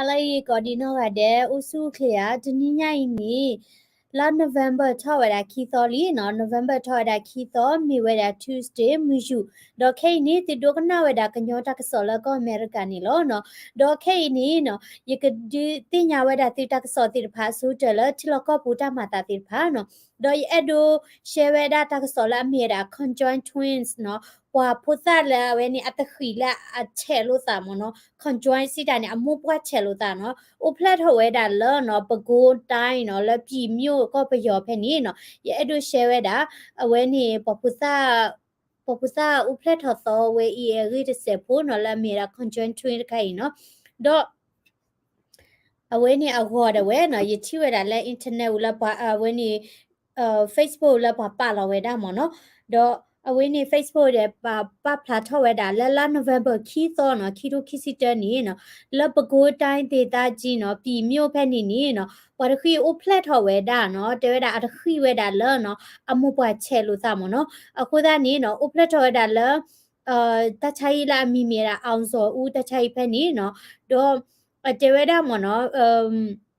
ဟါလၢအဂ့ၤကိးဒံးနီၢ်ဂၤဒဲး အိၣ်ဆူၣ်အိၣ်ချ့ဧါ. တနံၤညါအံၤန့ၣ် လါ November ထီၣ်ဝဲဒၣ်ခံသီလံနီၤ, November ထီၣ်ဝဲဒၣ်ခံသီ မ့ၢ်ဝဲဒၣ် Tuesday မုၢ်ယူာ်, ဒီးခဲအံၤန့ၣ် သုဒိကနၣ်ဝဲဒၣ်ကညီတၢ်ကစီၣ်လၢကီၢ်အမဲရကၤန့ၣ်လီၤနီၤ. ဒီးခဲအံၤန့ၣ်နီၤ ယကဒုးသ့ၣ်ညါဝဲဒၣ်သုတၢ်ကစီၣ်သ့ၣ်တဖၣ်အဆိကတၢၢ်လၢ ထံလီၢ်ကီၢ်ပူၤတၢ်မၤသးသ့ၣ်တဖၣ်နီၤ. ဒီးယအဲၣ်ဒိး share ဝဲဒၣ်တၢ်ကစီၣ်လၢအမ့ၢ်ဝဲဒၣ် conjoined twins နီၤ, ပှၤဖိသၣ်လၢအဝဲန့ၣ်အတဃံးလၢအဆဲးလိာ်သးမ့ၢ်နီၤ, conjoined စံးတၢ်န့ၣ် အမိၢ်ပှၢ်ဆဲးလိာ်သးနီၤ, အိၣ်ဖျဲၣ်ထီၣ်ဝဲဒၣ်လၢနီၤ ပဲခူးတိုင်းနီၤ, လၢပြည်မြို့ကီၢ်ပယီၤဖဲန့ၣ်နီၤ. ယအဲၣ်ဒိး share ဝဲဒၣ် အဝဲန့ၣ် ပှၤဖိသၣ် ပှၤဖိသၣ်အိၣ်ဖျဲၣ်ထီၣ်သီဝဲအံၤအဂ့ၢ်တစဲးဖိနီၤ, လၢအမ့ၢ်ဝဲဒၣ် conjoined twin တခါအံၤနီၤ. ဒီး အဝဲန့ၣ်အဂီၤဒၣ်ဝဲနီၤ, ယထံၣ်ဝဲဒၣ်လၢ internet ဝံၤလၢပှၤ အဝဲန့ၣ် Facebook လၢပှၤပာ်လီၤဝဲဒၣ်မ့ၢ်နီၤ. ဒီးအဝဲန့ၣ် Facebook ဒီးပာ်ဖျါထီၣ်ဝဲဒၣ်လၢလါ November ခံသီနီၤ, ခံထိခံဆံတၢနံၣ်နီၤ, လၢပဲခူးတိုင်း ဒေသကြီးနီၤ, ပြည်မြို့ဖဲန့ၣ်န့ၣ်နီၤ, ပှၤတဃံးအိၣ်ဖျဲၣ်ထီၣ်ဝဲဒၣ်နီၤ, တဲဝဲဒၣ်အတဃံးဝဲဒၣ်လၢနီၤ အမိၢ်ပှၢ်ဆဲးလိာ်သးမ့ၢ်နီၤ. အဃိသတးန့ၣ်နီၤ အိၣ်ဖျဲၣ်ထီၣ်ဝဲဒၣ်လၢ တၢ်ဆါဟံၣ်လၢအမံၤမ့ၢ်ဝဲဒၣ် အောင်ဇော်ဦး တၢ်ဆါဟံၣ်ဖဲန့ၣ်နီၤ. ဒီးအတဲဝဲဒၣ်မ့ၢ်နီၤ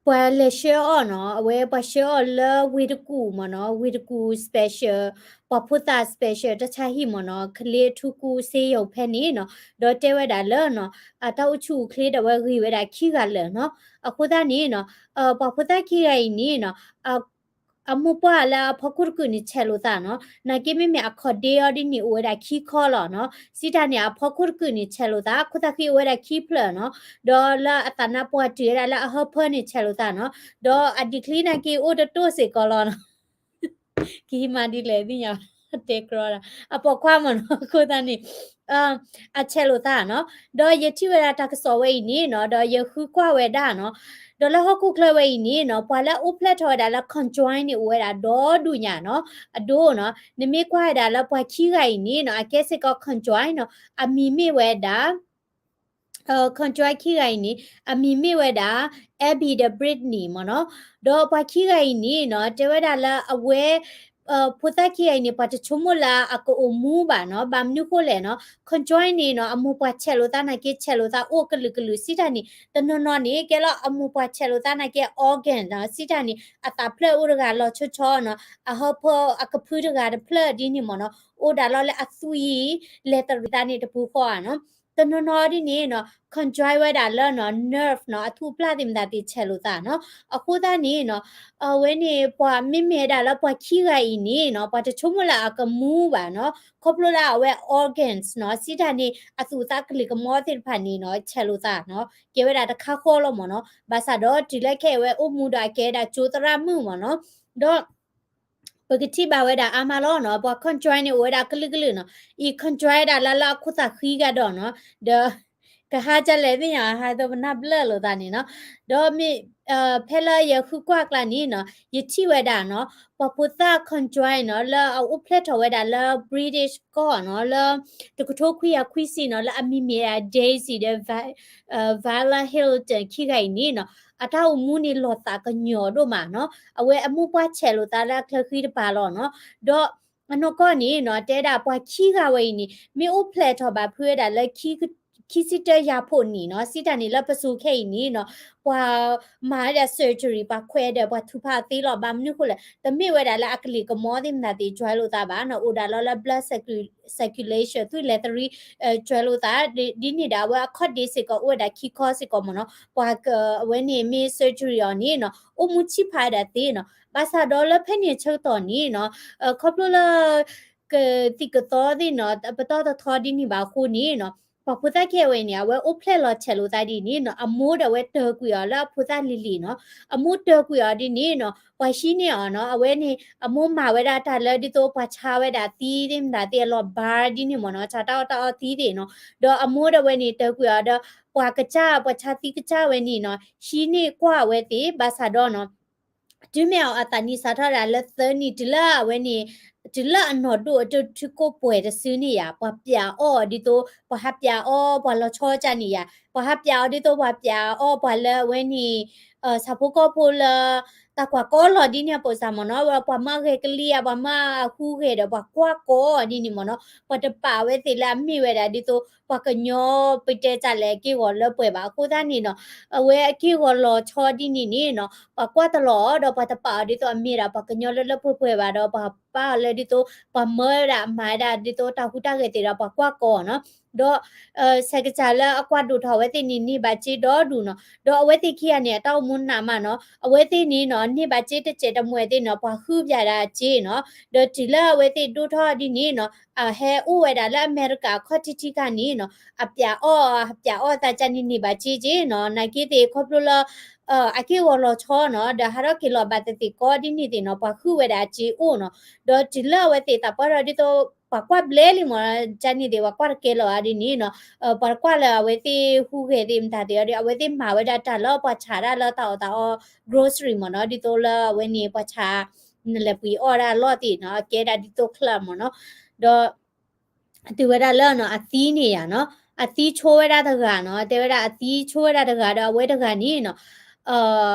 ပှၤလဲၤဆှၢအီၤနီၤ, အဝဲပှၤဆှၢအီၤလၢဝ့ၢ်တကူၣ်မ့ၢ်နီၤ, ဝ့ၢ်တကူၣ် special, ပှၤဖိသၣ် special တၢ်ဆါဟံၣ်မ့ၢ်နီၤ, ကလေးအထူးကုဆေးရုံဖဲန့ၣ်နီၤ. ဒီးတဲဝဲဒၣ်လၢနီၤ အတၢ်အိၣ်ဆူၣ်အိၣ်ချ့ဒီးအဝဲဂ့ၤဝဲဒၣ်ခံဂၤလၢာ်နီၤ. အဃိသတးန့ၣ်နီၤ ပှၤဖိသၣ်ခံဂၤအံၤန့ၣ်နီၤ အမိၢ်ပှၢ်လၢအဖီခိၣ်တကုာ်န့ၣ်ဆဲးလိာ်သးနီၤ, နာ်က့မ့မ့ၢ်အခီၣ်ဒ့အီၤဒ်န့ၣ် အိၣ်ဝဲဒၣ်ခံခီလီၤနီၤ. စံးတၢ်န့ၣ် အဖီခိၣ်တကုာ်န့ၣ်ဆဲးလိာ်သး, ခိၣ်သၣ်ဃံအိၣ်ဝဲဒၣ်ခံဖျၢၣ်နီၤ. ဒီးလၢအသးနါပှၢ်တုၤဝဲဒၣ်လၢအဟၢဖၢန့ၣ်ဆဲးလိာ်သးနီၤ. ဒီးအဒံးချံနာ်က့အိၣ်တတိၢ်စ့ၢ်ကီးလီၤနီၤ. ကဟံးမၤဒ်လဲၣ်သ့ၣ်ညါ, တဲကြီဒၣ် အပိာ်ခွါမ့ၢ်နီၤ, အဃိသတးန့ၣ် အဆဲးလိာ်သးနီၤ. ဒီးယထံၣ်ဝဲဒၣ်တၢ်ကစီၣ်ဝဲအံၤန့ၣ်နီၤ, ဒီးယဃုကွၢ်ဝဲဒၣ်နီၤ, ဒီးလၢဟီၣ်ခိၣ်ချၢဝဲအံၤန့ၣ်နီၤ ပှၤလၢအအိၣ်ဖျဲၣ်ထီၣ်ဝဲဒၣ်လၢ conjoin န့ၣ် အိၣ်ဝဲဒၣ်ဒီဒူၣ်ညါနီၤ, အဒိနီၤ. နမ့ၢ်ကွၢ်ဝဲဒၣ်လၢပှၤခံဂၤအံၤန့ၣ်နီၤ အကဲစ့ၢ်ကီး conjoin နီၤ, အမံၤမ့ၢ်ဝဲဒၣ် conjoin ခံဂၤအံၤန့ၣ် အမံၤမ့ၢ်ဝဲဒၣ် Abby ဒီး Brittany မ့ၢ်နီၤ. ဒီးပှၤခံဂၤအံၤန့ၣ်နီၤ တဲဝဲဒၣ်လၢအဝဲ ဖိသၣ်ခံဂၤအံၤန့ၣ် ပှၤတဆိကမိၣ်လၢအကအိၣ်မူဘၣ်နီၤ, ဘၣ်မနုၤဃိလဲၣ်နီၤ, conjoin န့ၣ်နီၤ အမိၢ်ပှၢ်ဆဲးလိာ်သးနာ်က့ ဆဲးလိာ်သးအိၣ်ကလုာ်ကလုာ် စံးတၢ်န့ၣ် တနီၤနီၤန့ၣ် ကဲလၢအမိၢ်ပှၢ်ဆဲးလိာ်သးနာ်က့ organ နီၤ, စံးတၢ်န့ၣ် အသးဖျၢၣ်အိၣ်တဂၤလီၤဆီဆီနီၤ, အဟၢဖၢအကဖုတဂၤတဖျၢၣ်ဒ်န့ၣ်မ့ၢ်နီၤ, အိၣ်ဒၣ်လီၤလၢအသွံၣ် လဲၤတရံးသးန့ၣ်တပူၤဃီဧါနီၤ. တနီၤနီၤဒ်န့ၣ်နီၤ conjoin ဝဲဒၣ်လၢနီၤ nerve နီၤ အထူအပျၢ်သ့ၣ်မတၤသ့ၣ်ဆဲးလိာ်သးနီၤ. အဃိသတးန့ၣ်နီၤ အဝဲန့ၣ်ပှၤမ့မ့ၢ်ဝဲဒၣ်လၢပှၤခံဂၤအံၤန့ၣ်နီၤ ပှၤတဆိကမိၣ်လၢအကမူဘၣ်နီၤ, ခီဖျိလၢအဝဲ organs နီၤ စံးတၢ်န့ၣ် အသူးအသးကလုာ်ကမီသ့ၣ်တဖၣ်န့ၣ်နီၤ ဆဲးလိာ်သးနီၤ, ကဲဝဲဒၣ်တခါဃီလီၤမ့ၢ်နီၤ. ဘၣ်ဆၣ်ဒီးတုၤလၢခဲအံၤဝဲအိၣ်မူဒီးအကဲဝဲဒၣ်ကၠိသရၣ်မုၣ်မ့ၢ်နီၤ, ဒီး ပကထံၣ်ဘၣ်ဝဲဒၣ်အါမးလီၤနီၤ, ပှၤ conjoin န့ၣ် အိၣ်ဝဲဒၣ်ကလုာ်ကလုာ်နီၤ, အံၤ conjoin ဝဲဒၣ်လၢလၢအခိၣ်သးဃံကဒီးနီၤ, ဒီး ကဟါကလဲၣ်သ့ၣ်ညါ ဟါသိပနၢ်ဘျၢၣ်လိာ်သးန့ၣ်နီၤ, ဒီးမ့ၢ် ဖဲလၢယဃုကွၢ်ကျါန့ၣ်နီၤ ယထံၣ်ဝဲဒၣ်နီၤ ပှၤဖိသၣ် conjoin နီၤ လၢအအိၣ်ဖျဲၣ်ထီၣ်ဝဲဒၣ်လၢ British ကီၢ်နီၤ လၢ တကထိခွံကယၤခွံဆံနီၤ လၢအမံၤမ့ၢ်ဒၣ် Daisy ဒီး Viola Hilton ခံဂၤအံၤန့ၣ်နီၤ အတၢ်အိၣ်မူန့ၣ်လီၤသးကညီၤဒိၣ်မးနီၤ, အဝဲအမိၢ်ပှၢ်ဆဲးလိာ်သးလၢအချၢဃံတပၤလီၤနီၤ, ဒီးအနီၢ်ကီၢ်န့ၣ်နီၤ တဲဒၣ်ပှၤခံဂၤဝဲအံၤန့ၣ် မ့ၢ်အိၣ်ဖျဲၣ်ထီၣ်ဘၣ်ဖုးဝဲဒၣ်လၢ ခံဆံတၢယၤဖိးနံၣ်နီၤ, စံးတၢ်န့ၣ်လၢပစိၤခဲအံၤန့ၣ်နီၤ ပှၤမၤဝဲဒၣ် surgery ပှၤခွဲးဒီးပှၤထုးဖးအသ့လီၤ, ဘၣ်မနုၤဃိလဲၣ် တမ့ၢ်ဝဲဒၣ်လၢအကလံၤကမီသ့ၣ်မတၤသ့ၣ် join လိာ်သးဘၣ်နီၤ, အိၣ်ဒၣ်လီၤလၢ blood circu- circulation သွံၣ်လဲၤတရံး join လိာ်သး ဒ်န့ၣ်ဒီးအဝဲအခီၣ်ဒ့စ့ၢ်ကီးအိၣ်ဝဲဒၣ်ခံခီစ့ၢ်ကီးမ့ၢ်နီၤ, ပှၤအဝဲန့ၣ်မ့ၢ် surgery အီၤန့ၣ်နီၤ အိၣ်မူဆံးဖးဝဲဒၣ်သ့နီၤ, ဘၣ်ဆၣ်ဒီးလၢဖဲန့ၣ်အဆၢကတီၢ်န့ၣ်နီၤ ခီဖျိလၢ ကသံၣ်ကသီသ့ၣ်နီၤ ပတီၢ်တထီဒ်န့ၣ်ဘၣ်အဃိန့ၣ်နီၤ ပှၤဖိသၣ်ခဲအံၤဝဲန့ၣ် အဝဲအိၣ်ဖျဲၣ်လီၤဆဲးလိာ်သးဒ်န့ၣ်နီၤ အမိၢ်ဒီးအဝဲတၢၤကွံာ်အီၤလၢအဖိသၣ်လံၤလံၤနီၤ, အမိၢ်တၢၤကွံာ်အီၤဒ်န့ၣ်နီၤ ပှၤဟံးန့ၢ်အီၤနီၤ, အဝဲန့ၣ် အမိၢ်မၤဝဲဒၣ်တၢ်လၢဒ်သိးပှၤဆါဝဲဒၣ်သံသ့ၣ်မတၤသ့ၣ်အလီၢ် bar ဒ်န့ၣ်မ့ၢ်နီၤ, ဆါတၢ်အီၣ်တၢ်အီသံသ့ၣ်နီၤ, ဒီးအမိၢ်ဒီးဝဲန့ၣ်တၢၤကွံာ်အီၤဒီး ပှၤကစၢ် ပှၤဆါသံကစၢ်ဝဲန့ၣ်နီၤ ဟံးန့ၢ်ကွၢ်ဝဲသ့ၣ် ဘၣ်ဆၣ်ဒီးနီၤ တုၤမ့ၢ်အီၤအသးနံၣ်စးထီၣ်ဒၣ်လၢသၢနံၣ် တုၤလၢအဝဲန့ၣ် တုၤလၢအနီၢ်ဒိၣ်အတၢ်ထုကိၣ်ပှဲၤတစုန့ၣ်ယါ ပှၤပျးအီၣ်အီၤဒ်သိး ပှၤဟးပျးအီၣ်ပှၤလီၤဆီကၢ်န့ၣ်ယါ ပှၤဟးပျးအီၤဒ်သိးပှၤပျးအီၣ်ပှၤလၢအဝဲန့ၣ် ဆၣ်ဖိကီၢ်ဖိလၢ တၢ်ကွၢ်ကီလီၤဒ်န့ၣ်အပိစၢ်မ့ၢ်နီၤ, ပှၤမၢအဂဲၤကလံၤဧါ ပှၤမၢအဟူးဂဲၤဒီး ပှၤကွၢ်ကီဒ်န့ၣ်မ့ၢ်နီၤ, ပှၤတပာ်အဝဲသ့ၣ်လၢအမ့ၢ်ဝဲဒၣ်ဒ်သိး ပှၤကညီ ပတဲတၢ်လဲၣ် အက့ၢ်အဂီၤလၢပှဲၤဘၣ်အဃိသတးန့ၣ်နီၤ, အဝဲအက့ၢ်အဂီၤလီၤဆီဒ်န့ၣ်န့ၣ်နီၤ ပှၤကွၢ်တလီၤအီၤဒီး ပှၤတပာ်အီၤဒ်သိးအမ့ၢ်ဒၣ်ပှၤကညီလၢလၢပှဲၤပှဲၤဘၣ်ဒီး ပှၤပာ်အီၤလၢဒ်သိး ပှၤမၢဝဲဒၣ်မၤဝဲဒၣ်ဒ်သိးတၢ်ဟူးတၢ်ဂဲၤသ့ၣ်ဒီး ပှၤကွၢ်ကီနီၤ, ဒီး ဆဲးကစၢ်လၢအကွၢ်ဒိၣ်ထီၣ်အဝဲသ့ၣ်န့ၣ် န့ၢ်ဘၣ်စ့ဒီဒူၣ်နီၤ, ဒီးအဝဲသ့ၣ်ခံဂၤန့ၣ် အတၢ်အိၣ်မူနးမးနီၤ, အဝဲသ့ၣ်န့ၣ်နီၤ န့ၢ်ဘၣ်စ့တစဲးတမှဲၤသ့ၣ်နီၤ ပှၤဃုပၠးဒၣ်စ့နီၤ, ဒီးတုၤလၢအဝဲသ့ၣ်ဒိၣ်ထီၣ်ဒ်န့ၣ်နီၤ အဟဲအိၣ်ဝဲဒၣ်လၢအမဲရကၤအခီၣ်ထံးထံးခါန့ၣ်နီၤ အပၠးအီၣ် အပၠးအီၣ်သးကန့ၣ်န့ၢ်ဘၣ်စ့က့နီၤ, နာ်က့သ့ၣ်ခီဖျိလၢ အက့ၢ်အဂီၤလီၤဆီနီၤ ဒီးဟးထီၣ်က့ၤလီၤဘၣ်သ့ၣ်သ့ၣ်ကီဒ်န့ၣ်သ့ၣ်နီၤ ပှၤဃုဝဲဒၣ်အစ့အိၣ်နီၤ, ဒီးတုၤလၢအဝဲသ့ၣ်သးပှၢ်ထီၣ်ဒ်သိး ပှၤကွၢ်ဘျဲလံမ့ၢ် ကန့ၣ်သ့ၣ် ပှၤကွၢ်တကဲလီၤဧါဒ်န့ၣ်နီၤ, ပှၤတကွၢ်လၢအဝဲသ့ၣ်ဟူးဂဲၤသ့ၣ်မတၤသ့ၣ်အီၤဒီး အဝဲသ့ၣ်မၤဝဲဒၣ်တၢ်လၢပှၤဆးဒၣ်လၢတၢ်အီၣ်တၢ်အီ grocery မ့ၢ်နီၤ, ဒ်သိးလၢအဝဲန့ၣ် ပှၤဆး နလဲၤပှ့ၤအီၣ်ဒၣ်အလီၢ်သ့ၣ်နီၤ အကဲဒၣ်ဒ်သိး club မ့ၢ်နီၤ, ဒီး တုၤဝဲဒၣ်လၢနီၤ အသံန့ၣ်ယါနီၤ, အသံဆိဝဲဒၣ်တဂၤနီၤ, တဲဝဲဒၣ်အသံဆိဝဲဒၣ်တဂၤဒီး အဝဲတဂၤန့ၣ်နီၤ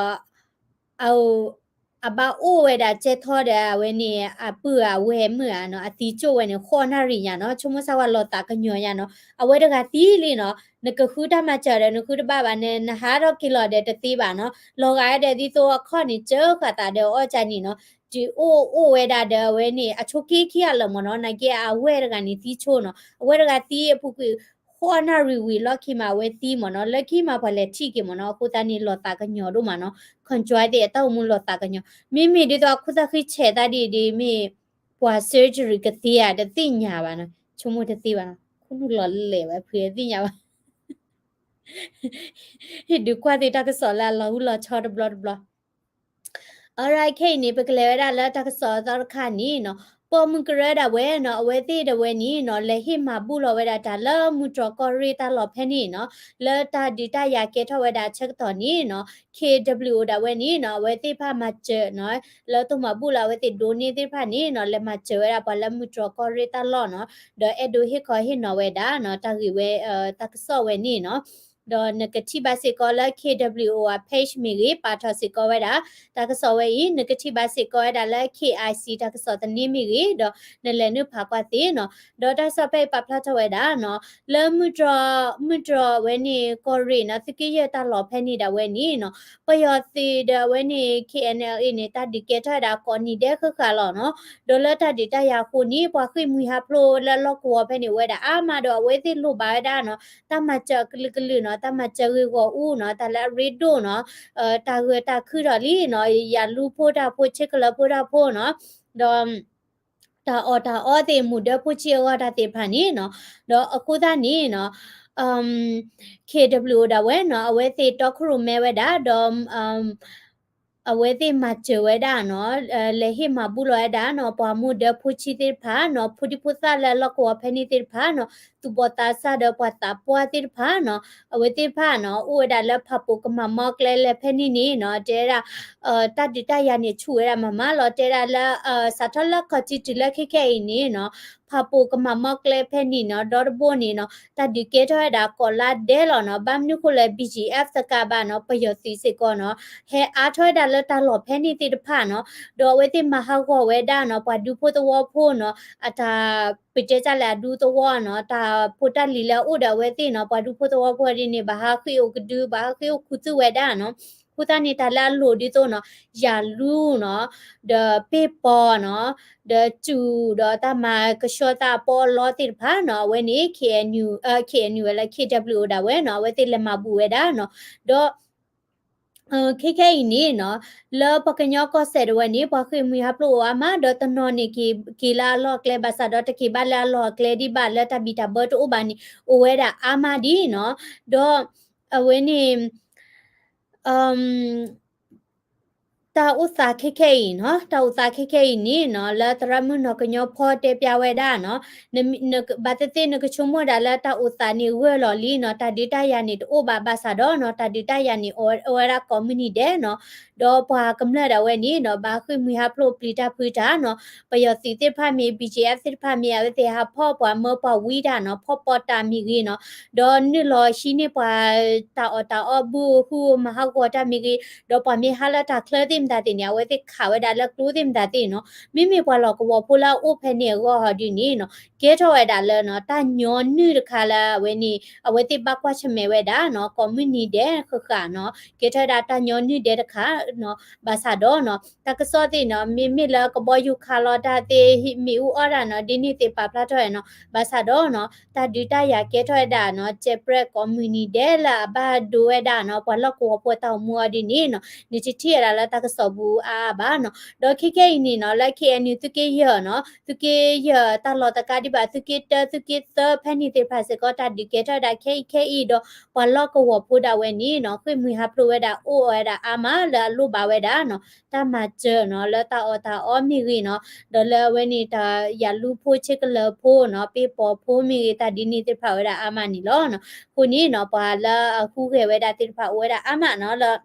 အ အဘၣ်အိၣ်ဝဲဒၣ်ကဲထီၣ်ဒီး အဝဲန့ၣ် အပုၢ်အဝဲၢ်မုၣ်ဧါနီၤ, အသံကၠိၣ်ဝဲန့ၣ် ဃိးနၣ်ရံၣ်ညါနီၤ, ဆိကမိၣ်ဆၣ်ဝဲလီၤသးကညီၤညါနီၤ, အဝဲတဂၤသံလံနီၤ, နကဃုတၢ်မၤစၢၤဒီး နဃုတဘၣ်ဘၣ်န့ၣ် နဟးထီၣ်က့ၤလီၤဒီးတသ့ဘၣ်နီၤ, လီၤဂာ်ဒီးဒ်သိးအခီၣ်န့ၣ် စၢဃာ်သးဒီးအီၣ်ကၢ်န့ၣ်နီၤ, တုၤအိၣ်အိၣ်ဝဲဒၣ်ဒီးအဝဲန့ၣ် အဆိးက့ခံဂၤလၢာ်မ့ၢ်နီၤ, နာ်က့အဝဲၢ်တဂၤန့ၣ်သံဆိနီၤ, အဝဲတဂၤသံအပူၤကွံာ် ဃိးနၣ်ရံၣ်ဝံၤလီၢ်ခံမး အဝဲသံမ့ၢ်နီၤ, လၢခံမးပှၤလဲၤထံၣ်က့ၤမ့ၢ်နီၤ, အဃိသတးန့ၣ် လီၤသးကညီၤဒိၣ်မးနီၤ, ခီကၠွဲသ့ၣ်အတၢ်အိၣ်မူလီၤသးကညီၤ, မ့မ့ၢ်ဒ်သိးအခိၣ်သၣ်ဃံဆဲးသးဒ်အံၤဒ်မ့ၢ် ပှၤ surgery ကသ့ဧါ တသ့ၣ်ညါဘၣ်နီၤ, ဆိကမိၣ်တသ့ဘၣ်နီၤ, ခိၣ်နူာ်လီၤလဲၣ်ဝဲဖုးတသ့ၣ်ညါဘၣ် ဟ့ၣ်ဒုးကွၢ်သ့ၣ်တၢ်ကစီၣ်လၢအလီၤဟူလီၤဆီတဘျီတဘျီ အရၢခဲအံၤန့ၣ် ပကလဲၤဝဲဒၣ်လၢတၢ်ကစီၣ်အသီတခါန့ၣ်နီၤ, ပိာ်မုၣ်ကရၢဒၣ်ဝဲနီၤ, အဝဲသ့ၣ်ဒၣ်ဝဲန့ၣ်နီၤ လဲၤဟ့ၣ်မၤဘူၣ်လီၤဝဲဒၣ်တၢ်လၢမုၢ်တြီၢ်ကီၢ်ရ့ၣ်တၢ်လီၢ်ဖဲန့ၣ်နီၤ, လၢတၢ်ဒုးတၢ်ယၤကဲထီၣ်ဝဲဒၣ်အဆၢကတီၢ်န့ၣ်နီၤ, ခ့ဒဘလံၣ်အိၣ်ဒၣ်ဝဲန့ၣ်နီၤ အဝဲသ့ၣ်တဖၣ်မၤစၢၤနီၤ, လၢတိၢ်မၤဘူၣ်လၢအဝဲသ့ၣ်ဒိးန့ၢ်သ့ၣ်တဖၣ်န့ၣ်နီၤ လဲၤမၤစၢၤဝဲဒၣ်ပှၤလၢမုၢ်တြီၢ်ကီၢ်ရ့ၣ်တၢ်လီၢ်နီၤ, ဒီးအဲၣ်ဒိးဟ့ၣ်ခီဟ့ၣ်နီၤဝဲဒၣ်နီၤ တၢ်ဂ့ၢ်ဝဲ တၢ်ကစီၣ်ဝဲန့ၣ်နီၤ ဒီးနကထံၣ်ဘၣ်စ့ၢ်ကီးလၢ ခ့ဒဘလံၣ်အိၣ် အ page မ့ၢ်ဂ့ၤ ပာ်ထီၣ်စ့ၢ်ကီးဝဲဒၣ် တၢ်ကစီၣ်ဝဲအံၤ နကထံၣ်ဘၣ်စ့ၢ်ကီးဝဲဒၣ်လၢ ခ့အၣ်အံၣ်စံၣ် တၢ်ကစီၣ်သန့မ့ၢ်ဂ့ၤ ဒီးနလဲၤနုာ်ဖးကွၢ်သ့နီၤ, ဒီးတၢ်ကစီၣ်ဖဲအံၤပာ်ဖျါထီၣ်ဝဲဒၣ်နီၤ, လၢမုၢ်တြီၢ် မုၢ်တြီၢ်ဝဲန့ၣ် ကီၢ်ရ့ၣ်နီၤ သုးက့ယဲၢ်တၢ်လီၢ်ဖဲန့ၣ်ဒၣ်ဝဲန့ၣ်နီၤ, ပယီၤသုးဒီးအဝဲန့ၣ် ခ့အဲၣ်အၣ်အ့ၣ်န့ၣ် တၢ်ဒုးကဲထီၣ်ဝဲဒၣ်ကိးနံၤဒဲးဃၣ်ဃၣ်လီၤနီၤ, ဒီးလၢတၢ်ဒုးတၢ်ယၤအဃိန့ၣ် ပှၤဃ့ၢ်မှံဟးဖျိးလၢလီၢ်ကဝီၤဖဲန့ၣ်အိၣ်ဝဲဒၣ်အါမးဒီး အဝဲသ့ၣ်လိၣ်ဘၣ်ဝဲဒၣ်နီၤ တၢ်မၤစၢၤအကလုာ်ကလုာ်နီၤ, တၢ်မၤစၢၤဂ့ၢ်ဂီၢ်အူနီၤ, တၢ်လၢအရ့ဒိၣ်နီၤ, တၢ်ဂၢၢ်တၢ်ခုၣ်ထီၣ်လံနီၤ, ယၤလူဖိတၢ်ဖိ ဆ့ကလၢၤဖိတၢ်ဖိနီၤ, ဒီး တၢ်အီၣ်တၢ်အီသ့ၣ် မူးဒၢဖိဆံးအဂီၢ်တၢ်သ့ၣ်တဖၣ်န့ၣ်နီၤ, ဒီးအဃိသတးန့ၣ်နီၤ ခ့ဒဘလံၣ်အိၣ်ဒၣ်ဝဲနီၤ အဝဲသ့ၣ်တီခိၣ်ရိၣ်မဲဝဲဒၣ် ဒီး အဝဲသ့ၣ်မၤစၢၤဝဲဒၣ်နီၤ, လဲၤဟ့ၣ်မၤဘူၣ်လီၤဝဲဒၣ်နီၤ ပှၤမူးဒၢဖိဆံးသ့ၣ်တဖၣ်နီၤ, ဖိဒံဖိသၣ်လၢအလီၢ်ကဝီၤဖဲန့ၣ်သ့ၣ်တဖၣ်နီၤ, သူၣ်ဘီၣ်သးစၢ်ဒီးပှၤသးပှၢ်သ့ၣ်တဖၣ်နီၤ, အဝဲသ့ၣ်တဖၣ်နီၤ အိၣ်ဝဲဒၣ်လၢဖၣ်ပူၤကမၤမီကျဲလဲၤဖဲန့ၣ်န့ၣ်နီၤ, တဲဝဲဒၣ် တၢ်ဒုးတၢ်ယၤန့ၣ်ဆူၣ်ဝဲဒၣ်မးမးလီၤ, တဲဒၣ်လၢ စးထီၣ်လၢခီၣ်ထံးတုၤလၢခဲခဲအံၤန့ၣ်နီၤ, ဖၣ်ပူၤကမၤမီကျဲဖဲန့ၣ်နီၤ, ဒီတဘိန့ၣ်နီၤ တၢ်ဒုးကဲထီၣ်ဝဲဒၣ်ကိးလါဒဲးလီၤနီၤ, ဘၣ်မနုၤဃိလဲၣ် ဘံၣ်ကၠံၣ်အဲၣ်ဖ် သကးဘၣ်နီၤ, ပယီၤသုးစ့ၢ်ကီးနီၤ, ဟဲအါထီၣ်ဝဲဒၣ်လၢတၢ်လီၢ်ဖဲန့ၣ်သ့ၣ်တဖၣ်နီၤ, ဒီးအဝဲသ့ၣ်မၤဟးဂီၤဝဲဒၣ်နီၤ ပှၤဒူဖိသဝီဖိနီၤ, အတၢ် ပတဲတၢ်လၢအဒူသဝီနီၤ, တၢ်ဖိတၢ်လံၤလၢအအိၣ်ဒီးအဝဲသ့ၣ်နီၤ, ပှၤဒူဖိသဝီဖိဒ်န့ၣ် ဘၣ်ဟးဃ့ၢ်အိၣ်ကဒု ဘၣ်ဟးဃ့ၢ်အိၣ်ခူသူၣ်ဝဲဒၣ်နီၤ, အဃိသတးန့ၣ် တၢ်လၢအလိၣ်ဒ်သိးနီၤ, ယၤလူနီၤ, ဒီးပ့ၢ်ပီနီၤ, ဒီးစူၣ် ဒီးတၢ်မၤကဆှီသးအပီအလီသ့ၣ်တဖၣ်နီၤ, အဝဲန့ၣ် ခ့အဲၣ်အၣ်ယူၣ် ခ့အဲၣ်အၣ်ယူၣ်ဝဲလၢ ခ့ဒဘလံၣ်အိၣ်ဒၣ်ဝဲနီၤ, အဝဲသ့ၣ်လဲၤမၤဘူၣ်ဝဲဒၣ်နီၤ, ဒီး ခဲခဲအံၤန့ၣ်နီၤ, လၢပှၤကညီကီၢ်စဲၣ်ဒၣ်ဝဲန့ၣ် ပှၤဃ့ၢ်မှံဟးဖျိးအိၣ်အါမး ဒီးတနီၤန့ၣ်က့ၤလၢအလီၢ်အကျဲ ဘၣ်ဆၣ်ဒီးတက့ၤဘၣ်လၢအလီၢ်အကျဲဒံးဘၣ် လၢတၢ်ဘံၣ်တၢ်ဘၢတအိၣ်ဘၣ်န့ၣ် အိၣ်ဝဲဒၣ်အါမးဒ်နီၤ, ဒီးအဝဲန့ၣ် တၢ်အိၣ်သးခဲခဲအံၤနီၤ, တၢ်အိၣ်သးခဲခဲအံၤန့ၣ်နီၤ, လၢသရၣ်မုၣ်နီၢ်ကညီဖီတဲပျၢ်ဝဲဒၣ်နီၤ, ဘၣ်သ့ၣ်သ့ၣ်နကဆိကမိၣ်ဒၣ်လၢတၢ်အိၣ်သးန့ၣ်ဂၢၢ်လီၤလံနီၤ, တၢ်ဒုးတၢ်ယၤန့ၣ်တအိၣ်ဘၣ်ဘၣ်ဆၣ်ဒီးနီၤ, တၢ်ဒုးတၢ်ယၤန့ၣ်အိၣ်ဝဲဒၣ်ကိးမုၢ်နံၤဒဲးနီၤ, ဒီးပှၤကမျၢၢ်ဒၣ်ဝဲန့ၣ်နီၤ, ဘၣ်ဃ့ၢ်မှံဟးဖျိးပျံၤတၢ်ဖုးတၢ်နီၤ, ပယီၤသုးသ့ၣ်တဖၣ်မ့ၢ် ဘီၣ်ကၠံၣ်အဲၣ်ဖ် သ့ၣ်တဖၣ်မ့ၢ် အဝဲသ့ၣ်ဟးဖီၣ်ပှၤမၢပှၤဝံတၢ်နီၤ, ဖီၣ်ပီးတၢ်မ့ၢ်ဂ့ၤနီၤ, ဒီးနုာ်လီၤဟံးန့ၢ်ပှၤတၢ်အီၣ်တၢ်အီ ဘုအိၣ်ဟုၣ်အိၣ် မၤဟးဂီၤတၢ်မ့ၢ်ဂ့ၤ, ဒီးပှၤမ့ၢ်ဟးလၢတၢ်ချၢသ့ၣ် မတၤသ့ၣ်န့ၣ် အဝဲသ့ၣ်ခးဝဲဒၣ်လၢကျိသ့ၣ်မတၤသ့ၣ်နီၤ, မ့မ့ၢ်ပှၤလီၢ်ကဝီၤဖိလၢအအိၣ်ဖဲန့ၣ်အဂီၢ်ဟီဒ်န့ၣ်နီၤ ကဲထီၣ်ဝဲဒၣ်လၢနီၤ တၢ်ညီနုၢ်တခါလၢအဝဲန့ၣ် အဝဲသ့ၣ်ဘၣ်ကွၢ်ဆၢၣ်မဲာ်ဝဲဒၣ်နီၤ ကိးမုၢ်နံၤဒဲးဃၣ်ဃၣ်နီၤ ကဲထီၣ်ဝဲဒၣ်တၢ်ညီနုၢ်ဒဲးတခါနီၤ ဘၣ်ဆၣ်ဒီးနီၤ တၢ်ကစီၣ်သ့ၣ်နီၤ မ့မ့ၢ်လၢကဘီယူၤခးလီၤတၢ်သ့ၣ် မ့ၣ်အူအီၣ်တၢ်နီၤ ဒ်န့ၣ်သ့ၣ်ပာ်ဖျါထီၣ်ဝဲနီၤ ဘၣ်ဆၣ်ဒီးနီၤ တၢ်ဒုးတၢ်ယၤကဲထီၣ်ဝဲဒၣ်နီၤ စဲးပြဲးကိးမုၢ်နံၤဒဲးလၢအဘၣ်ဒိဝဲဒၣ်နီၤ ပှၤလီၢ်ကဝီၤဖိအတၢ်အိၣ်မူအီၤဒ်န့ၣ်နီၤ နတထံၣ်ဝဲဒၣ်လၢတၢ်ကစီၣ်ပူၤအါအါဘၣ်နီၤ ဒီးခဲခဲအံၤန့ၣ်နီၤ လၢ K N U သုးက့ယဲၢ်နီၤ သုးက့ယဲၢ်တၢ်လီၢ်တကးဒံးဘၣ် သုးက့တၢ သုးက့သၢ ဖဲန့ၣ်သ့ၣ်တဖၣ်စ့ၢ်ကီး တၢ်ဒုးကဲထီၣ်ဝဲဒၣ်ခဲအံၤခဲအံၤဒီး ပှၤလီၢ်ကဝီၤဖိဒၣ်ဝဲန့ၣ်နီၤ ဃ့ၢ်မှံဟးဖျိးဝဲဒၣ်အိၣ်ဝဲဒၣ်အါမးလၢအလိၣ်ဘၣ်ဝဲဒၣ်နီၤ တၢ်မၤစၢၤနီၤ လၢတၢ်အီၣ်တၢ်အီမ့ၢ်ဂ့ၤနီၤ ဒီးလၢအဝဲန့ၣ် တၢ်ယၤလူဖိဆ့ကလၢၤဖိနီၤ ပ့ၢ်ပိာ်ဖိမ့ၢ်ဂ့ၤ တၢ်ဒ်န့ၣ်သ့ၣ်တဖၣ်ဝဲဒၣ်အါမးန့ၣ်လီၤနီၤ အဃိန့ၣ်နီၤ ပှၤလၢအဟူးဂဲၤဝဲဒၣ်သ့ၣ်တဖၣ်အိၣ်ဝဲဒၣ်အါမးနီၤ လၢ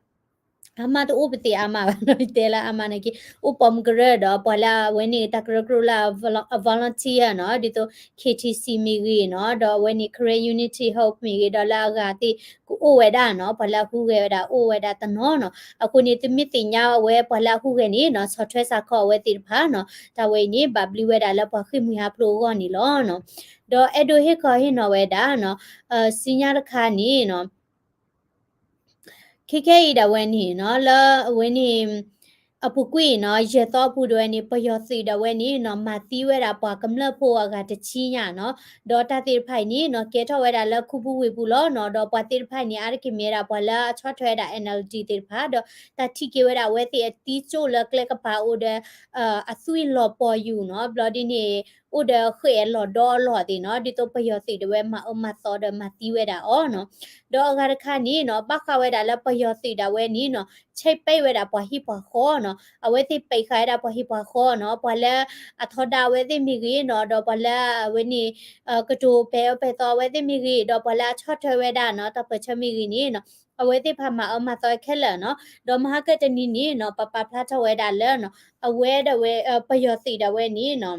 အမါတအိၣ်ပသ့ၣ်အါမးဘၣ်နီၤ တဲလၢအမါန့ၣ်က့ အိၣ်ပိာ်မုၣ်ကရၢဒီး ပှၤလၢအဝဲန့ၣ် တၢ်ကရၢကရိလၢအ volunteer နီၤ ဒ်သိး K T C မ့ၢ်ဂ့ၤနီၤ ဒီးအဝဲန့ၣ် Karen Unity Hope မ့ၢ်ဂ့ၤ ဒီးလၢအဂၤသ့ၣ်ကအိၣ်ဝဲဒၣ်နီၤ ပှၤလၢအဟူးဂဲၤဝဲဒၣ်အိၣ်ဝဲဒၣ်တနီၤနီၤ အဃိန့ၣ် သုမ့ၢ်သ့ၣ်ညါအဝဲပှၤလၢအဟူးဂဲၤန့ၣ်နီၤ ဆီၣ်ထွဲစးခီအဝဲသ့ၣ်တဖၣ်နီၤ တၢ်ဝဲအံၤန့ၣ် ဘၣ်ဘျုးဝဲဒၣ်လၢပှၤဃ့ၢ်မှံဟးဖျိးအဂီၢ်န့ၣ်လီၤနီၤ ဒီးအဲၣ်ဒိးဟ့ၣ်ခီဟ့ၣ်နီၤဝဲဒၣ်နီၤ စံညါတခါန့ၣ်နီၤ ခဲခဲအံၤဒၣ်ဝဲန့ၣ်နီၤ လၢအဝဲန့ၣ် အပူၤကွံာ်နီၤ ယဲၢ်သီအပူၤဒၣ်ဝဲန့ၣ် ပယီၤသုးဒၣ်ဝဲန့ၣ်နီၤ မၤသံဝဲဒၣ်ပှၤကမျၢၢ်ဖိအဂၤတဆံညါနီၤ ဒီးတၢ်သ့ၣ်တဖၣ်အံၤန့ၣ်နီၤ ကဲထီၣ်ဝဲဒၣ်လၢခူပူၤဝ့ၢ်ပူၤလီၤနီၤ ဒီးပှၤသ့ၣ်တဖၣ်အံၤန့ၣ် အါတက့ၢ်မ့ၢ်ဝဲဒၣ်ပှၤလၢအဆီၣ်ထွဲဝဲဒၣ် N L D သ့ၣ်တဖၣ် ဒီးတၢ်ထံၣ်က့ၤဝဲဒၣ်အဝဲသ့ၣ်အသံကၠိၣ်လၢကျဲကပၤအိၣ်ဒီး အသွံၣ်လီၤပှီၢ်ယူၤနီၤ ဘျီဒ်န့ၣ် အိၣ်ဒီးဃဲးလီၤဒီလီၤသ့ၣ်နီၤ ဒ်သိးပယီၤသုးဒၣ်ဝဲမၤအၢမၤသီဒီးမၤသံဝဲဒၣ်အီၤနီၤ ဒီးအဂၤတခါန့ၣ်နီၤ ဘၣ်ဃးဝဲဒၣ်လၢပယီၤသုးဒၣ်ဝဲန့ၣ်နီၤ ဆဲးပဲာ်ဝဲဒၣ်ပှၤဟံၣ်ပှၤဃီနီၤ အဝဲသ့ၣ်ပဲာ်ဃာ်ဝဲဒၣ်ပှၤဟံၣ်ပှၤဃီနီၤ ပှၤလၢအထီဒါအဝဲသ့ၣ်မ့ၢ်ဂ့ၤနီၤ ဒီးပှၤလၢအဝဲန့ၣ် ကတိၤပဲာ်အၢပဲာ်သီအဝဲသ့ၣ်မ့ၢ်ဂ့ၤ ဒီးပှၤလၢအဆီၣ်ထွဲဝဲဒၣ်နီၤ တၢ်ပၢၢ်ဆၢမ့ၢ်ဂ့ၤန့ၣ်နီၤ အဝဲသ့ၣ်တဖၣ်မၤအၢမၤသီခဲလၢာ်နီၤ ဒီးမဟါကတနံၤန့ၣ်နီၤ ပပာ်ဖျါထီၣ်ဝဲဒၣ်လၢနီၤ အဝဲဒၣ်ဝဲ ပယီၤသုးဒၣ်ဝဲန့ၣ်နီၤ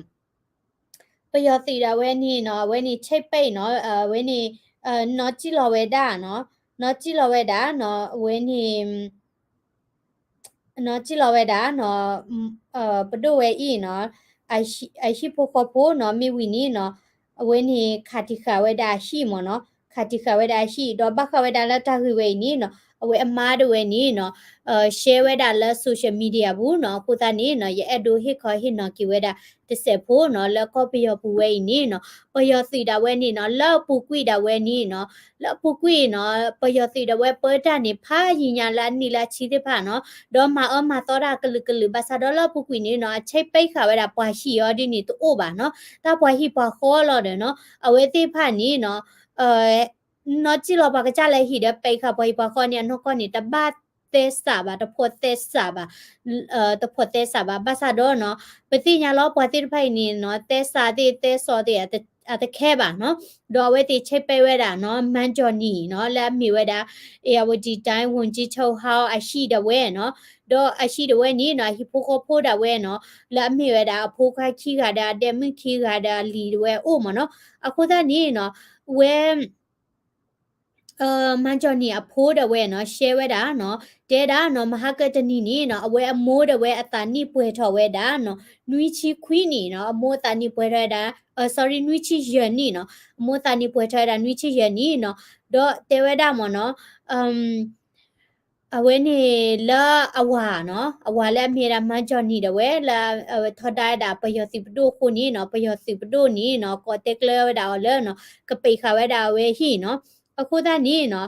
ပယီၤသုးဒၣ်ဝဲန့ၣ်နီၤ အဝဲန့ၣ် ဆဲးပဲာ်နီၤ အဝဲန့ၣ် နီၢ်ကံၣ်လီၤဝဲဒၣ်နီၤ နီၢ်ကံၣ်လီၤဝဲဒၣ်နီၤ အဝဲန့ၣ် နီၢ်ကံၣ်လီၤဝဲဒၣ်နီၤ ပဒိၣ်ဝဲအံၤနီၤ အဟံၣ်ဖိဃီဖိနီၤ မ့ၢ်ဝံၤန့ၣ်နီၤ အဝဲန့ၣ်ခးတံာ်ဃာ်ဝဲဒၣ်အဟံၣ်မ့ၢ်နီၤ ခးတံာ်ဃာ်ဝဲဒၣ်အဟံၣ် ဒီးဘၣ်ဃးဝဲဒၣ်လၢတၢ်ဂ့ၢ်ဝဲအံၤန့ၣ်နီၤ အဝဲအမါဒၣ်ဝဲန့ၣ်နီၤ share ဝဲဒၣ်လၢ social media ပူၤနီၤ အဃိသတးန့ၣ်နီၤ ယအဲၣ်ဒိးဟ့ၣ်ခီဟ့ၣ်နီၤက့ၤဝဲဒၣ်တစဲးဖိနီၤ လၢကီၢ်ပယီၤပူၤဝဲအံၤန့ၣ်နီၤ ပယီၤသုးဒၣ်ဝဲန့ၣ်နီၤ လၢအပူၤကွံာ်ဒၣ်ဝဲန့ၣ်နီၤ လၢအပူၤကွံာ်နီၤ ပယီၤသုးဒၣ်ဝဲပၢတၢ်န့ၣ် ဖးယံာ်ညါလၢအနံၣ်လၢအဆံသ့ၣ်တဖၣ်နီၤ ဒီးမၤအၢမၤသီတၢ်ကလုာ်ကလုာ် ဘၣ်ဆၣ်ဒီးလၢအပူၤကွံာ်န့ၣ်နီၤ အဆဲးပဲာ်ဃာ်ဝဲဒၣ်ပှၤဟံၣ်အီၤဒ်န့ၣ်တအိၣ်ဘၣ်နီၤ တၢ်ပှၤဟံၣ်ပှၤဃီလီၤဒီးနီၤ အဝဲသ့ၣ်တဖၣ်န့ၣ်နီၤ နီၢ်ကံၣ်လီၤပှၤကစၢ်လၢဟံၣ်ဒီးပဲာ်ဃာ်ပှၤဟံၣ်ပှၤဃီန့ၣ် အနီၢ်ကီၢ်န့ၣ် တဘၣ်သဲစးဘၣ် တဖိးသဲစးဘၣ် တဖိးသဲစးဘၣ် ဘၣ်ဆၣ်ဒီးနီၤ ပသ့ၣ်ညါလီၤပှၤသ့ၣ်တဖၣ်အံၤန့ၣ်နီၤ သဲစးသ့ၣ်သဲစီသ့ၣ် အတခဲဘၣ်နီၤ ဒီးအဝဲသ့ၣ်ဆဲးပဲာ်ဝဲဒၣ်နီၤ မၢ်ကၠီၣ်နံၣ်နီၤ လၢအမ့ၢ်ဝဲဒၣ် အ့ၣ်ယၣ်ဝတံၣ်တၢၣ် ဝန်ကြီးချုပ်ဟောင်း အဟံၣ်ဒၣ်ဝဲနီၤ ဒီးအဟံၣ်ဒၣ်ဝဲန့ၣ်နီၤ အဟံၣ်ဖိဃီဖိဒၣ်ဝဲနီၤ လၢအမ့ၢ်ဝဲဒၣ်အဖိခွါခံဂၤဒီးအဒဲမုၣ်ခံဂၤဒီးအလံၤဒၣ်ဝဲအိၣ်မ့ၢ်နီၤ အဃိသတးန့ၣ်နီၤ ဝဲ မၢ်ကၠီၣ်နံၣ်အဖိဒၣ်ဝဲနီၤ share ဝဲဒၣ်နီၤ တဲဒၣ်နီၤ မဟါကတနံၤန့ၣ်နီၤ အဝဲအမိၢ်ဒၣ်ဝဲအသးနံၣ်ပှဲၤထီၣ်ဝဲဒၣ်နီၤ နွံဆံခွံနံၣ်နီၤ အမိၢ်အသးနံၣ်ပှဲၤထီၣ်ဝဲဒၣ် sorry နွံဆံယဲၢ်နံၣ်နီၤ အမိၢ်အသးနံၣ်ပှဲၤထီၣ်ဝဲဒၣ်နွံဆံယဲၢ်နံၣ်နီၤ ဒီးတဲဝဲဒၣ်မ့ၢ်နီၤ အဝဲန့ၣ်လၢအဝၤနီၤ အဝၤလၢအမ့ၢ်ဝဲဒၣ်မၢ်ကၠီၣ်နံၣ်ဒၣ်ဝဲ လၢအထီဒါဝဲဒၣ်ပယီၤသုးပဒိၣ်အဃိန့ၣ်နီၤ ပယီၤသုးပဒိၣ်န့ၣ်နီၤ ကိးတဲကျၢဝဲဒၣ်အီၤလၢနီၤ ကပဲာ်ဃာ်ဝဲဒၣ်အဝဲဟံၣ်နီၤ အဃိသတးန့ၣ်နီၤ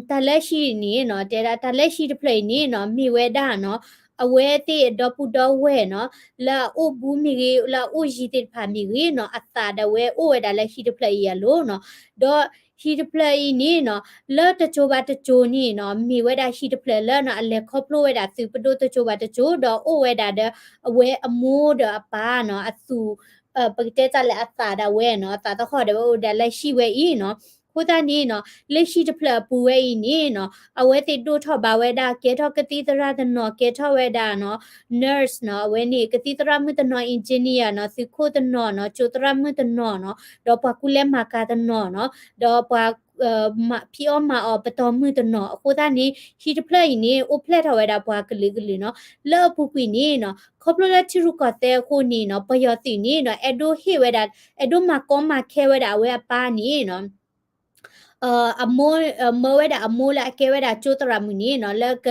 တၢ်လၢဟံၣ်န့ၣ်နီၤ တဲဒၣ်တၢ်လၢဟံၣ်တဖျၢၣ်အံၤန့ၣ်နီၤ မ့ၢ်ဝဲဒၣ်နီၤ အဝဲသ့ၣ်ဒီပုၢ်ဒီဝဲၢ်နီၤ လၢအအိၣ်ဘူးမ့ၢ်ဂ့ၤ လၢအအိၣ်ယံၤသ့ၣ်တဖၣ်မ့ၢ်ဂ့ၤနီၤ အသးဒၣ်ဝဲအိၣ်ဝဲဒၣ်လၢဟံၣ်တဖျၢၣ်အံၤအလိၤနီၤ ဒီးဟံၣ်တဖျၢၣ်အံၤန့ၣ်နီၤ လၢတစိၤဘၣ်တစိၤန့ၣ်နီၤ မ့ၢ်ဝဲဒၣ်ဟံၣ်တဖျၢၣ်လၢနီၤ အလဲၤခီဖျိဝဲဒၣ်သုးပဒိၣ်တစိၤဘၣ်တစိၤ ဒီးအိၣ်ဝဲဒၣ်ဒီး အဝဲအမိၢ်ဒီးအပၢ်နီၤ အသူၣ် ပကတဲတၢ်လၢအသးဒၣ်ဝဲနီၤ အသးသဟီၣ်ဒၣ်ဝဲအိၣ်ဝဲဒၣ်လၢဟံၣ်ဝဲအံၤနီၤ အဃိသတးန့ၣ်နီၤ လၢဟံၣ်တဖျၢၣ်အပူၤဝဲအံၤန့ၣ်နီၤ အဝဲသ့ၣ်ဒိၣ်ထီၣ်ဘၣ်ဝဲဒၣ် ကဲထီၣ်ကသံၣ်သရၣ်တနီၤ ကဲထီၣ်ဝဲဒၣ်နီၤ nurse နီၤ အဝဲန့ၣ် ကသံၣ်သရၣ်မုၣ်တနီၤ engineer နီၤ သုးခိၣ်တနီၤနီၤ ကၠိသရၣ်မုၣ်တနီၤနီၤ ဒီးပှၤကူလဲမၤကၤတနီၤနီၤ ဒီးပှၤ ဖံးအီၣ်မၤအီၣ်ပတီၢ်မုၢ်တနီၤ အဃိသတးန့ၣ် ဟံၣ်တဖျၢၣ်အံၤန့ၣ် အိၣ်ဖျဲၣ်ထီၣ်ဝဲဒၣ်ပှၤကလုာ်ကလုာ်နီၤ လၢအပူၤကွံာ်န့ၣ်နီၤ ခီဖျိလၢထံရူၢ်ကီၢ်သဲးအဃိန့ၣ်နီၤ ပယီၤသုးန့ၣ်နီၤ အဲၣ်ဒိးဟ့ၣ်ဝဲဒၣ် အဲၣ်ဒိးမၤကီမၤခဲဝဲဒၣ်အဝဲအပၢ်န့ၣ်နီၤ အမိၢ် မၢဝဲဒၣ်အမိၢ်လၢအကဲဝဲဒၣ်ကၠိသရၣ်မုၣ်န့ၣ်နီၤ လၢက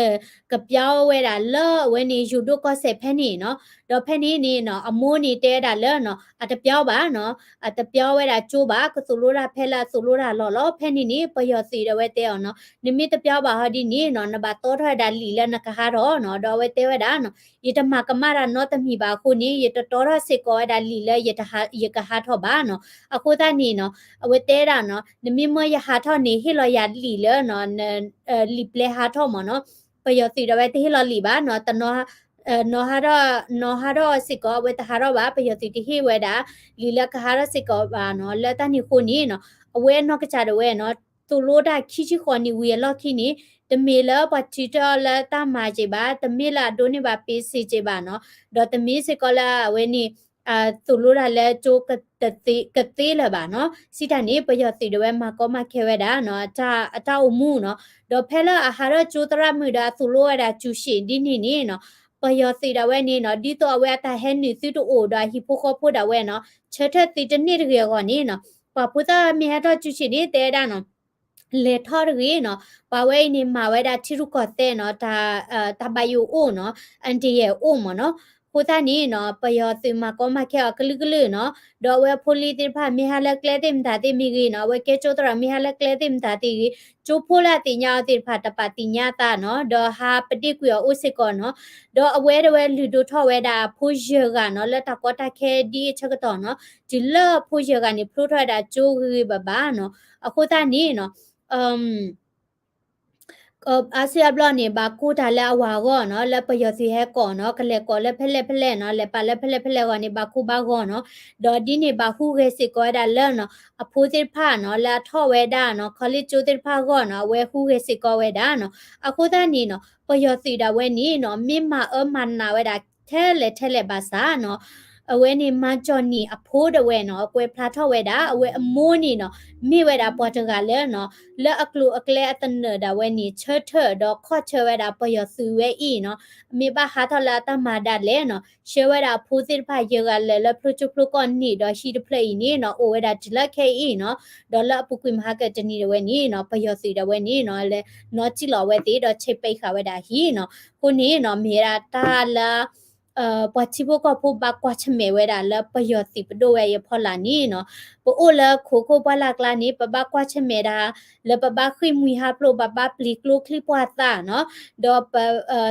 ကပျီဝဲဒၣ်လၢအဝဲန့ၣ် ယိၤဒိၣ်ကီၢ်စဲၣ်ဖဲန့ၣ်နီၤ ဒီးဖဲန့ၣ်န့ၣ်နီၤ အမိၢ်န့ၣ်တဲဝဲဒၣ်လၢနီၤ အတပျီဘၣ်နီၤ အတပျီဝဲဒၣ်ကၠိဘၣ် ကသိၣ်လိတၢ်ဖဲလၢအသိၣ်လိတၢ်လီၢ်လီၤ ဖဲန့ၣ်န့ၣ် ပယီၤသုးဒီးဝဲတဲအီၤနီၤ နမ့ၢ်တပျီဘၣ်ဟီဒ်န့ၣ်နီၤ နဘၣ်တီထီၣ်ဝဲဒၣ်လံာ်လၢနကဟးထီၣ်နီၤ ဒီးအဝဲတဲဝဲဒၣ်နီၤ ယတမၤကမၣ်တၢ်နီတမံၤဘၣ်အဃိန့ၣ် ယတတီထီၣ်စ့ၢ်ကီးဝဲဒၣ်လံာ်လၢ ယကဟးထီၣ်ဘၣ်နီၤ အဃိသတးန့ၣ်နီၤ အဝဲတဲဒၣ်နီၤ နမ့ၢ်မၢယဟးထီၣ်န့ၣ် ဟ့ၣ်လီၤယၤလံာ်လၢနီၤ လံာ်ပျဲဟးထီၣ်မ့ၢ်နီၤ ပယီၤသုးဒီးဝဲတဟ့ၣ်လီၤလံာ်ဘၣ်နီၤ တနီၤ နီၤဟးထီၣ် နီၤဟးထီၣ်စ့ၢ်ကီး အဝဲတဟးထီၣ်ဘၣ် ပယီၤသုးတဟ့ၣ်ဝဲဒၣ် လံာ်လၢကဟးထီၣ်စ့ၢ်ကီးဘၣ်နီၤ လၢတၢ်န့ၣ်အဃိန့ၣ်နီၤ အဝဲအနီၢ်ကစၢ်ဒၣ်ဝဲနီၤ သိၣ်လိတၢ်ခံဆံဃိးနံၣ်ဝံၤအလီၢ်ခံန့ၣ် တမ့ၢ်လၢပှၤထုးထီၣ်လၢတၢ်မၤက့ၤဘၣ် တမ့ၢ်လၢအဒိးန့ၢ်ဘၣ်ပ့စ့က့ၤဘၣ်နီၤ ဒီးတမ့ၢ်စ့ၢ်ကီးလၢအဝဲန့ၣ် သိၣ်လိတၢ်လၢကၠိ ကသ့လၢၤဘၣ်နီၤ စံးတၢ်န့ၣ် ပယီၤသုးဒၣ်ဝဲမၤကီမၤခဲဝဲဒၣ်နီၤ အတၢ်အိၣ်မူနီၤ ဒီးဖဲလၢအဟးထီၣ်ကၠိသရၣ်မုၣ်ဒီးအသိၣ်လိဝဲဒၣ်စူၤၡ့ၣ်ဒ်န့ၣ်န့ၣ်နီၤ ပယီၤသုးဒၣ်ဝဲန့ၣ်နီၤ ဒ်သိးအဝဲအတၢ်ဟဲနုာ်သုတအိၣ်ဒီးအဟံၣ်ဖိဃီဖိဒၣ်ဝဲနီၤ ဆၢထၢၣ်သုတန့ၢ်တဂ့ၤအဂီၢ်န့ၣ်နီၤ ပှၤဖိသၣ်မ့ၢ်ဟဲထီၣ်စူၤၡ့ၣ်န့ၣ် တဲဝဲဒၣ်နီၤ လဲၤထီၣ်တဂ့ၤနီၤ ပှၤဝဲအံၤန့ၣ် မၤဝဲဒၣ်ထံရူၢ်ကီၢ်သဲးနီၤ တၢ်ဘၣ်ယိၣ်အိၣ်နီၤ အန္တရာယ်အိၣ်မ့ၢ်နီၤ အဃိသတးန့ၣ်နီၤ ပယီၤသုးမၤကီမၤခဲအီၤကလုာ်ကလုာ်နီၤ ဒီးအဝဲအဖိလံၤသ့ၣ်တဖၣ်မ့ၢ်ဟးလၢကျဲသ့ၣ်မတၤသ့ၣ်မ့ၢ်ဂ့ၤနီၤ အဝဲကဲကၠိသရၣ်မ့ၢ်ဟးလၢကျဲသ့ၣ်မတၤသ့ၣ်ဂ့ၤ ကၠိဖိလၢအသ့ၣ်ညါအီၤသ့ၣ်တဖၣ်တပာ်သ့ၣ်ညါအသးနီၤ ဒီးဟးပဒ့ၣ်ကွံာ်အီၤအိၣ်စ့ၢ်ကီးနီၤ ဒီးအဝဲဒၣ်ဝဲလုၢ်ဒိၣ်ထီၣ်ဝဲဒၣ်အဖိယဲၢ်ဂၤနီၤ လၢတၢ်ကီတၢ်ခဲဒ်အံၤဆၢကတီၢ်နီၤ တုၤလၢအဖိယဲၢ်ဂၤန့ၣ် ဖျိထီၣ်ဝဲဒၣ်ကၠိဂ့ၤဂ့ၤဘၣ်ဘၣ်နီၤ အဃိသတးန့ၣ်နီၤ အါစုအါဘျီန့ၣ် ဘၣ်ကိၢ်တၢ်လၢအဝၤအဂီၢ်နီၤ လၢပယီၤသုးဟဲကိးနီၤ ကလဲၤကိးလၢဖဲလဲၣ်ဖဲလဲၣ်နီၤ လဲၤပာ်လၢဖဲလဲၣ်ဖဲလဲၣ်အဂီၢ်န့ၣ် ဘၣ်ကိၢ်ဘၣ်ဂီၤနီၤ ဒီးဒ်န့ၣ်ဘၣ်ဟူးဂဲၤစ့ၢ်ကီးဝဲဒၣ်လၢနီၤ အဖိသ့ၣ်တဖၣ်နီၤ လၢအထီၣ်ဝဲဒၣ်နီၤ college ကၠိသ့ၣ်တဖၣ်အဂီၢ်နီၤ အဝဲဟူးဂဲၤစ့ၢ်ကီးဝဲဒၣ်နီၤ အဃိသတးန့ၣ်နီၤ ပယီၤသုးဒၣ်ဝဲန့ၣ်နီၤ မ့ၢ်မၤအၢမၤနးဝဲဒၣ်ထဲလဲၣ်ထဲလဲၣ်ဘၣ်ဆၣ်နီၤ အဝဲန့ၣ် မၤကၠီၣ်နံၣ်အဖိဒၣ်ဝဲနီၤ အကွဲးဖျါထီၣ်ဝဲဒၣ် အဝဲအမိၢ်န့ၣ်နီၤ မ့ၢ်ဝဲဒၣ်ပှၤတဂၤလၢနီၤ လၢအကျိၤအကျဲအသနၢၣ်ဒၣ်ဝဲန့ၣ် ဆၢထၢၣ်ဒီးခီၣ်ဆၢဝဲဒၣ်ပယီၤသုးဝဲအံၤနီၤ မ့ၢ်ဘၣ်ဟးထီၣ်လၢအတၢ်မၤဒၣ်လဲာ်နီၤ ဆှၢဝဲဒၣ်အဖိသ့ၣ်တဖၣ်ယဲၢ်ဂၤလၢာ်လၢဖျိကၠိဖျိကီၢ်န့ၣ်ဒီးဟံၣ်တဖျၢၣ်အံၤန့ၣ်နီၤ အိၣ်ဝဲဒၣ်တုၤလၢခဲအံၤနီၤ ဒီးလၢအပူၤကွံာ်မဟါကတနံၤဒၣ်ဝဲန့ၣ်နီၤ ပယီၤသုးဒၣ်ဝဲန့ၣ်နီၤ လဲၤနီၣ်စံၣ်လီၤဝဲသ့ၣ်ဒီး ဆဲးပဲးဃာ်ဝဲဒၣ်အဟံၣ်နီၤ အဃိန့ၣ်နီၤ မ့ၢ်ဝဲဒၣ်တၢ်လၢ ပှၤထံဖိကီၢ်ဖိဘၣ်ကွၢ်ဆၢၣ်မဲာ်ဝဲဒၣ်လၢပယီၤသုးပဒိၣ်ဝဲအံၤအဖီလာ်န့ၣ်နီၤ ပအိၣ်လၢခိၣ်ခိၣ်ပှၢ်လၢ်ကျါန့ၣ် ပဘၣ်ကွၢ်ဆၢၣ်မဲာ်ဒၣ် လၢပဘၣ်ဃ့ၢ်မှံဟးဖျိး ပဘၣ်ပျံၤကျိချံပှၢ်သးနီၤ ဒီးပ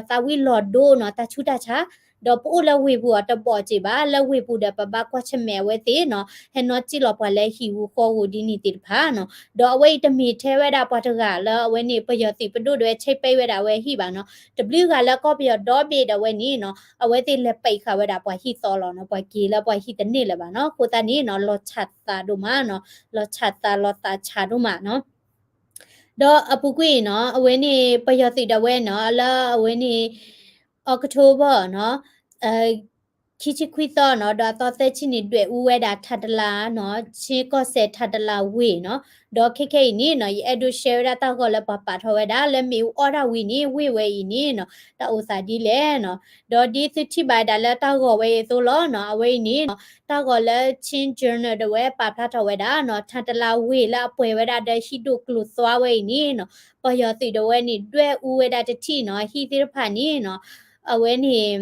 သးဝံၣ်လီၤဒိနီၤ တၢ်ဆူးတၢ်ဆါ ဒီးပအိၣ်လၢဝ့ၢ်ပူၤအတဘီၣ်က့ၤဘၣ် လၢဝ့ၢ်ပူၤဒီးပဘၣ်ကွၢ်ဆၢၣ်မဲာ်အဝဲသ့ၣ်နီၤ ဟဲနီၣ်စံၣ်လီၤပှၤလၢဟံၣ်ဂူာ်ဃီဂူာ်ဒ်န့ၣ်သ့ၣ်တဖၣ်နီၤ ဒီးအဝဲအံၤတမ့ၢ်ထဲဝဲဒၣ်ပှၤတဂၤလၢအဝဲန့ၣ် ပယီၤသုးပဒိၣ်ဒၣ်ဝဲဆဲးပဲးဝဲဒၣ်အဝဲဟံၣ်ဘၣ်နီၤ တဘျုးဂၤလၢကီၢ်ပယီၤဒီဘ့ၣ်ဒၣ်ဝဲန့ၣ်နီၤ အဝဲသ့ၣ်လဲၤပဲးဃာ်ဝဲဒၣ်ပှၤဟံၣ်သီလီၤနီၤ ပှၤက့ၤလၢပှၤဟံၣ်တန့ၢ်လၢၤဘၣ်နီၤ အဃိသတးန့ၣ်နီၤ လီၤဆၣ်သးဒိၣ်မးနီၤ လီၤဆၣ်သးလီၤသးဆၣ်ဒိၣ်မးနီၤ ဒီးအပူၤကွံာ်နီၤ အဝဲန့ၣ် ပယီၤသုးဒၣ်ဝဲနီၤ လၢအဝဲန့ၣ် October နီၤ ခံဆံခွံသီနီၤ ဒီးအသီသၢဆံန့ၣ် ဒွဲၣ်အူဝဲဒၣ်ထးတလးနီၤ ဆ့ကီၢ်စဲၣ်ထးတလးဝ့ၢ်နီၤ ဒီးခဲခဲအံၤန့ၣ်နီၤ ယအဲၣ်ဒိးရှဲဝဲဒၣ်တၢ်ဂီၤလၢပှၤပာ်ထီၣ်ဝဲဒၣ် လၢမ့ၣ်အူအီၣ်တၢ်ဝံၤန့ၣ် ဝ့ၢ်ဝဲအံၤန့ၣ်နီၤ တၢ်အိၣ်သးဒ်လဲၣ်နီၤ ဒီးဒ်သုထံၣ်ဘၣ်ဝဲဒၣ်လၢတၢ်ဂီၤဝဲအံၤအသိးလီၤနီၤ အဝဲအံၤန့ၣ်နီၤ တၢ်ဂီၤလၢ Chin Journal ဒၣ်ဝဲပာ်ဖျါထီၣ်ဝဲဒၣ်နီၤ ထးတလးဝ့ၢ်လၢအပှဲၤဝဲဒၣ်ဒီးဟံၣ်ဒိၣ်ကျိၤသွါဝဲအံၤန့ၣ်နီၤ ပယီၤသုးဒၣ်ဝဲန့ၣ် ဒွဲၣ်အူဝဲဒၣ်တထံၣ်နီၤ ဟံၣ်သ့ၣ်တဖၣ်န့ၣ်နီၤ အဝဲန့ၣ်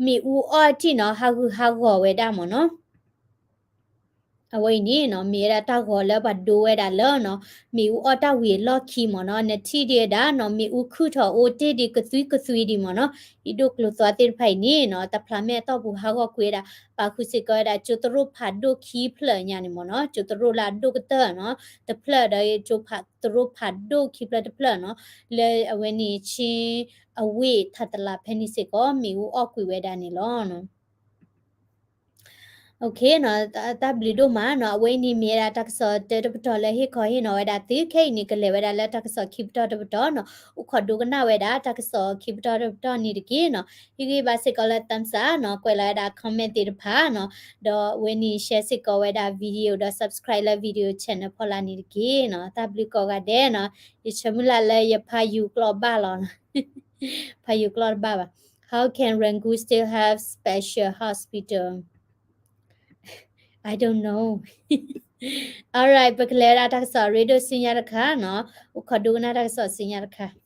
မ့ၣ်အူအီၣ်တထံၣ်နီၤ ဟးဂူာ်ဟးဂီၤဝဲဒၣ်မ့ၢ်နီၤ အဝဲအံၤန့ၣ်နီၤ မ့ၢ်ဝဲဒၣ်တၢ်ဂီၤလၢပှၤဒိဝဲဒၣ်လၢနီၤ မ့ၣ်အူအီၣ်တၢ်ဝံၤအလီၢ်ခံမ့ၢ်နီၤ နထံၣ်ဒံးဝဲဒၣ်နီၤ မ့ၣ်အူခုၣ်ထီၣ်အိၣ်တ့ၢ်ဒံးကသွံကသွံဒံးမ့ၢ်နီၤ ဟံၣ်ဒိၣ်ကျိၤသွါသ့ၣ်တဖၣ်အံၤန့ၣ်နီၤ တဖျးမဲာ်အတီၢ်ပူၤဟးဂီၤကွံာ်ဝဲဒၣ် ပာ်ဃုာ်စ့ၢ်ကီးဝဲဒၣ် ကၠိသရိာ်ဖးဒိၣ်ခံဖျၢၣ်ညါန့ၣ်မ့ၢ်နီၤ ကၠိသရိာ်လၢအဒိၣ်ကတၢၢ်နီၤ တဖျၢၣ်ဒီး ကၠိသရိာ်ဖးဒိၣ်ခံဖျၢၣ်တဖျၢၣ်နီၤ လၢအဝဲန့ၣ် ချင်းအဝ့ၢ်ထးတလးဖဲန့ၣ်စ့ၢ်ကီး မ့ၣ်အူအီၣ်ကွံာ်ဝဲဒၣ်န့ၣ်လီၤ. နီၤ, တၢ်ဘျုးဒိၣ်မးနီၤ, အဝဲအံၤန့ၣ်မ့ၢ်ဝဲဒၣ်တၢ်ကစီၣ်တၢတပတီၢ်လၢဟ့ၣ်ခီဟ့ၣ်နီၤဝဲဒၣ်သု, ခဲအံၤန့ၣ် ကလဲၤဝဲဒၣ်လၢတၢ်ကစီၣ်ခံပတီၢ်တပတီၢ်နီၤ, အိၣ်ခိးဒိကနၣ်ဝဲဒၣ်တၢ်ကစီၣ်ခံပတီၢ်တပတီၢ်န့ၣ်တက့ၢ်နီၤ, ဟ့ၣ်ဂံၢ်ဘၣ်စ့ၢ်ကီးလၢ thumbs up နီၤ, ကွဲးလီၤဝဲဒၣ် comment သ့ၣ်တဖၣ်နီၤ, ဒီးအဝဲန့ၣ် share စ့ၢ်ကီးဝဲဒၣ် video ဒီး subscribe လၢ video channel ဖီလာ်န့ၣ်တက့ၢ်နီၤ, တၢ်ဘျုးကိးဂၤဒဲးနီၤ, ယဆၢမုၢ်လၢ်လၢယဖးယူၤကျိာ်ဘၣ်လီၤနီၤ, ဖးယူၤကျိာ်တဘၣ်ဘၣ်. How can Rangoon still have special hospital? I don't know. Alright, ပကလဲၤဝဲဒၣ်တၢ်ကစီၣ်ရ့ဒိၣ်ဆူညါတခါနီၤ, အိၣ်ခိးဒိကနၣ်တၢ်ကစီၣ်ဆူညါတခါ.